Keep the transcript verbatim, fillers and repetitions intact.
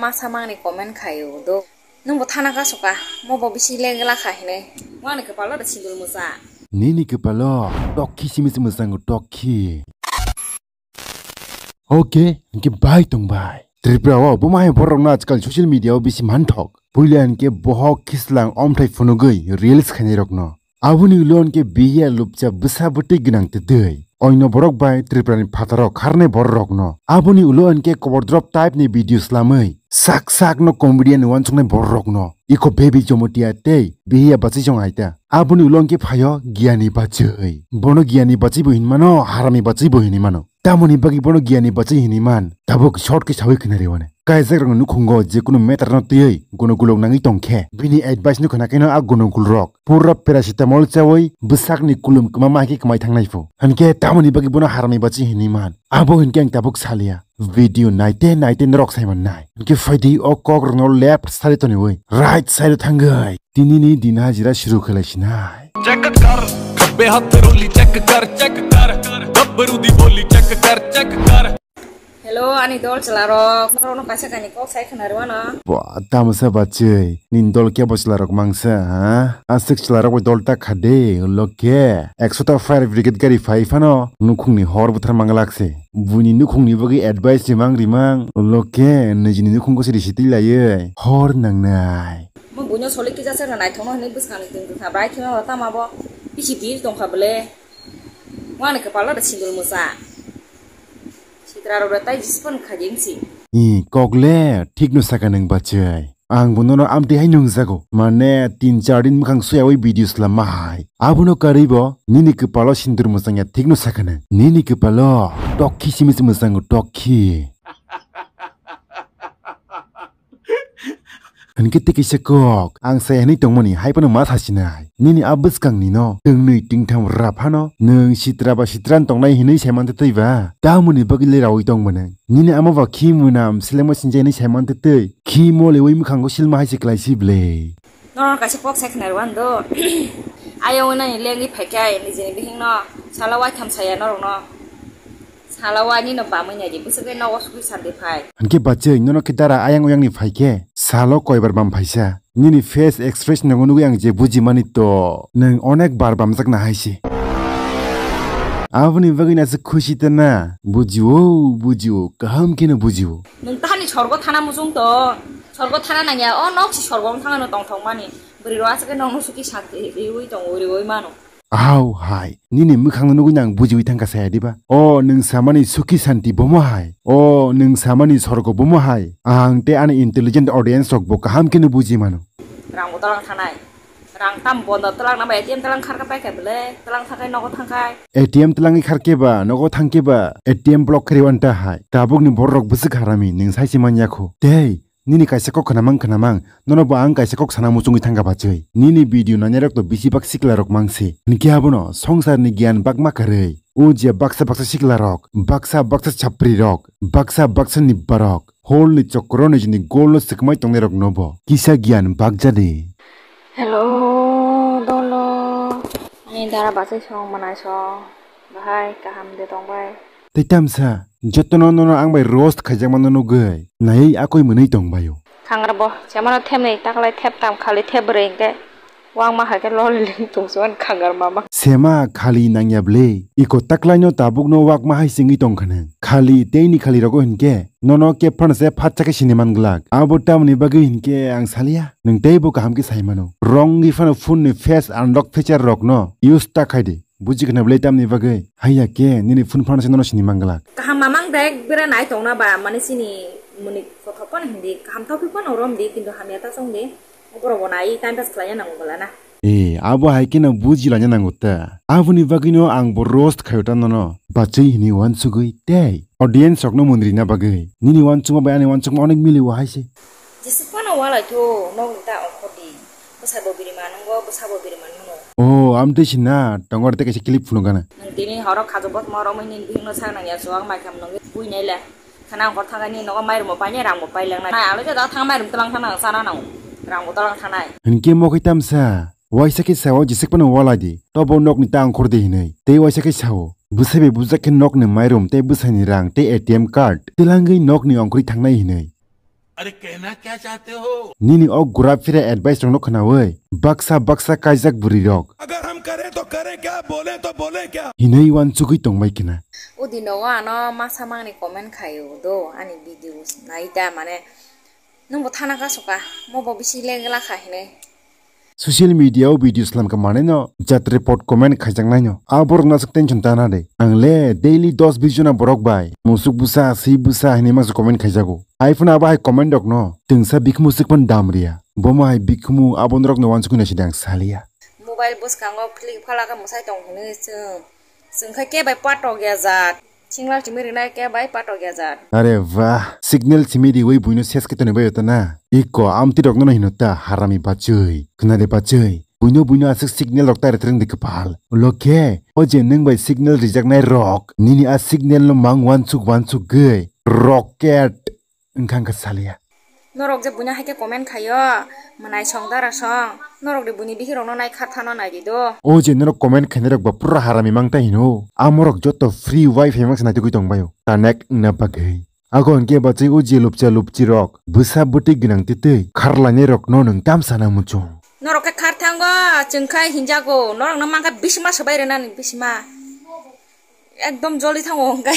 Masa mangni comment khaio do. Nwngbo thana kasoka, mobo bisi lengla kha hinwi. Wani kwpalo da sindul mwsa. Nini kwpalo tokhi simi simi sango tokhi. Okay, hwnkhe bai tong bai. Tripura o buma hai borok no ajkal social media o bisi manthok. Puila hwnkhe bohok khislang omthai phunugwi reels khainai rok no. Aboni ulo hwnkhe biya lupcha bwsa bwtwi gwnang twtwi. Oino borok bai Tripura ni phataro kharnai borok rok no. Aboni ulo hwnkhe kobor drop type ni video slamwi sak sak no comedian wansuknai borok rok no. Iko baby Jomotia tei biya bachwi jong aita. Aboni ulo hwnkhe phaio Giyani bachwi. Bono Giyani bachwi bo hinmano, Harami bachwi bo hinmano. Tamoni bagwi bono Giyani bachwi hinwi man, tabuk short khe sawi khwnari wane. Kaijak rokni nukhungo je kunu matter no twiwi gunugulok nangwi tongkhe, bini advice no khwna khe no a gunugulrok pura paracetamol chawi bwsakni kulum kwma ma hai khe kwmai thangnai phu. Hinkhe tamoni bagwi bono Harami bachwi hinwi man. Abo hinkhe ang tabuk salia. Video naite naite norok sai mannai. Hinkhe phaidi o kok rokno left side toniwi right side thangwi. Tinini din hajira shuru khlai sinai. Check kar, khabbe hath roli check kar, check kar. Gabbaru di boli check kar, check kar. Hello, ani dol chwlarok. Norokno kaisa kainwi kok sai khna rwano. Ba, tamasa bachwi. Nini dol kebo chwlarok mangsa, ha? Aswk chwlarok bai dol ta kha de, ulo khe. Ekso ta fire brigade gari phai phano nukhungni hor buthar manglak se. Buini nukhungni bagwi advice rimang rimang, ulo khe nijini nukhungo se risi twi laiwi hor nangnai. Mo buino soli kisa se naithokno hinwi bwskangni tong tongkha, bai kheno tamo bo bisi bil tongkha bwle. Wani kwpalo da sindul mwsa. Sitra rok da tai jispan kha jeng si. I kok le thik no saka nwng bachai. Ang bo nono amtwi hai nungjago. Mane tin char din mwkhang suyawi video slam ma hai. Abono karwi bo nini kwpalo sindur mwchangya thik no saka nwng. Nini kwpalo tokhi simi se mwchango tokhi. Hinkhe tei kaisa kok, ang sai hinwi tongmani, hai phano ma sasinai. Nini a bwskangni no, twngnwi tengtham rap phano, nwng sitra ba sitra wng tongnai hinwi sai mantwi twi ba? Tamoni bagwi le rawi tongmani. Nini ama ba khi mwnam, selengma sinjai hinwi sai mantwi twi. Khi mole wi mwkhango silma hai se klai si ble. Norok kaisa kok sai khna rwani do. Ayang nani lengwi phaikhe, nijini bihingno, salo waitham saya norokno. Sala wani no bamwi nai di, bwswk khe nogo sugwi sandi phai. Hinkhe bachwi, nono khe dara ayang oyang ni phai khe, salo koibar bam phaisa. Nini face expression no nugwi ang je buji mani to, nwng onek bar bamjak na hai se. Aboni bagwi no aswk khusi ta na, buji o, buji o, kaham khe no buji o. Nwng tahani sorgo thana muchung to, sorgo thana nangya, o nok si sorgo wng thang ano tongthok mani. Bwrwi rok aswk khe nokno suki santi riwi tongo, riwi mano. Ahau hai, nini mwkhangno nugwi nang bujiwi thangkha saya diba? O nwng samani sukhi santi bomo hai? O nwng samani sorgo bomo hai? Ang tei ani intelligent audience rok bo kaham kheno buji mano. Rang bo twlang thanai. Rang tam bondo twlang nang bai A T M twlang kharkha paikha bwle, twlang thangkhai nogo thangkhai. A T M twlangwi kharkhe ba nogo thangkhe ba A T M block khe rwanta hai. Tabukni borok bwswk harami nwng saisi manya kho. Tei Nini kaisa kok khwnamang khwnamang, nono bo ang kaisa kok sana muchungwi thangkha bachwi. Nini video nainai rok to bisi bak sikla rok mangsi. Hinkhe abono songsar ni giyan bakma kwrwi. O je baksa baksa sikla rok, baksa baksa chapri rok, baksa baksa nibba rok, hol ni chokro ni jini gol no swkmai tongnai rok no bo kisa giyan bakjadi. Hello, dolo. Ani dara bachwi song manai song. Bahai kaham de tong bai. Tei tamsa, jotono nono ang bai roast khaijakmano nugwi, naiwi akoi mwnwi tong baio. Khangrabo, semano thepnwi taklai theptam khali thepbrwi hinkhe, uangma hai khe loli ling tongsuan khangar mama. Sema khali nangya bwle, iko taklaino tabukno uakma hai singwi tongkha nang. Khali teini khali rogo hinkhe, nono kepphano se phatsa khe sini man glak. Abo tamoni bagwi hinkhe ang salia, nwng teibo kaham khe sai mano. Rongwi phano phone ni face unlock feature rokno use ta khai di. Buji khna bwle tamni bagwi? Haiya khe, nini phone phano se nono sini manglak. Kaham mamang dek bera nai tongna ba, mane sini muni kothok phano hindi, kaham thokwi phano rom di, kintu hamya ta chong di. Borok bo nai time pass khlaiya nango bwla na. E, abo hai kheno buji laina nango ta. Aboni bagwino ang bo roast khayo ta nono. Bachwi hini wansugwi tei audience rokno mwnrina bagwi. Nini wansukma bai ani wansukma onek milio hai se. Jesuk phano walai tho, nokni ta ongkhor di. Bwsai bo biri manungo, bwsa bo biri manmano. O, amtwi sina, tongo tei kaisa clip phunuk gana. Nwng tini horo khajo botma romwi nini bihikno sak nangya, chuwak mai kham nungwi bui naila. Khana ongkhor thangkhe nini nogo mairum bo painai, rang bo pailangnai. Nai alo jora thang mairum twlang thang nang, chana nango. Rang bo twlang thangnai. Hinkhe mokhe tamsa, waisa khe sao jesuk phano walai di, tobo nokni ta ongkhor di hinwi. Tei waisa khe sao, bwsai bai bujak khe nokni mairum tei bwsaini rang tei A T M card twlangwi nokni ongkhorwi thangnai hinwi. अरे कहना क्या चाहते हो? Nini o gura phira advice rokno khnawi baksa baksa kaijak bwrwi rok. अगर हम करें तो करें क्या, बोले तो बोले क्या? Hinwi uansugwi tongbai khna. O dino o ano masa mangni comment khaio do ani video nai ta mane nwngbo thana kasoka mobo bisi legla kha hinwi. Social media o video slam ka manai no jatre pot comment khaijak nai no. A borok nasuk tension tana de. Ang le daily dos bis jona borok bai musuk bwsa, si bwsa hinwi masa comment khaijago. Ai phano abo hai comment rok no tengsa bikhumu sik phan dam riya. Bomo hai bikhumu abo norok no uansukwi nai sidi ang saliya. Mobile bwskango phlik phalaka mwsai tong hinwi chwng. Chwng khe kebai patok ya jat. Signal simi rinai kebai patok ya jat. Are wah, signal simi riwi buino ses khe tonwi bai ta na. Iko amtwi rokno no hino ta harami bachwi. Khna de bachwi. Buino buino aswk signal rok ta ritring de kwpal. Ulo khe, o je nwng bai signal rijaknai rok, nini a signal no mang wansuk wansuk gwi. Rocket. Wngkha wngkha saliya. Norok je buino hai khe comment khaio, mwnai song dara song. Norok de buini bihik rokno nai kha thano nai di do. O je norok comment khainai rok ba pura harami mang ta hino. Amorok joto free wifi mang sanai tugwi tong baio. Connect wngna bagwi. Ago hwnkhe bachai o je lupcha lupchi rok. Bwsa bwtwi gwnang twi twi kharlainai rokno nwng tam sana muchung. Norok khe khar thango, chwng khai hinjago. Norokno mang kha bisima swbai rwnani bisima. Ekdom joli thango hwnkhe.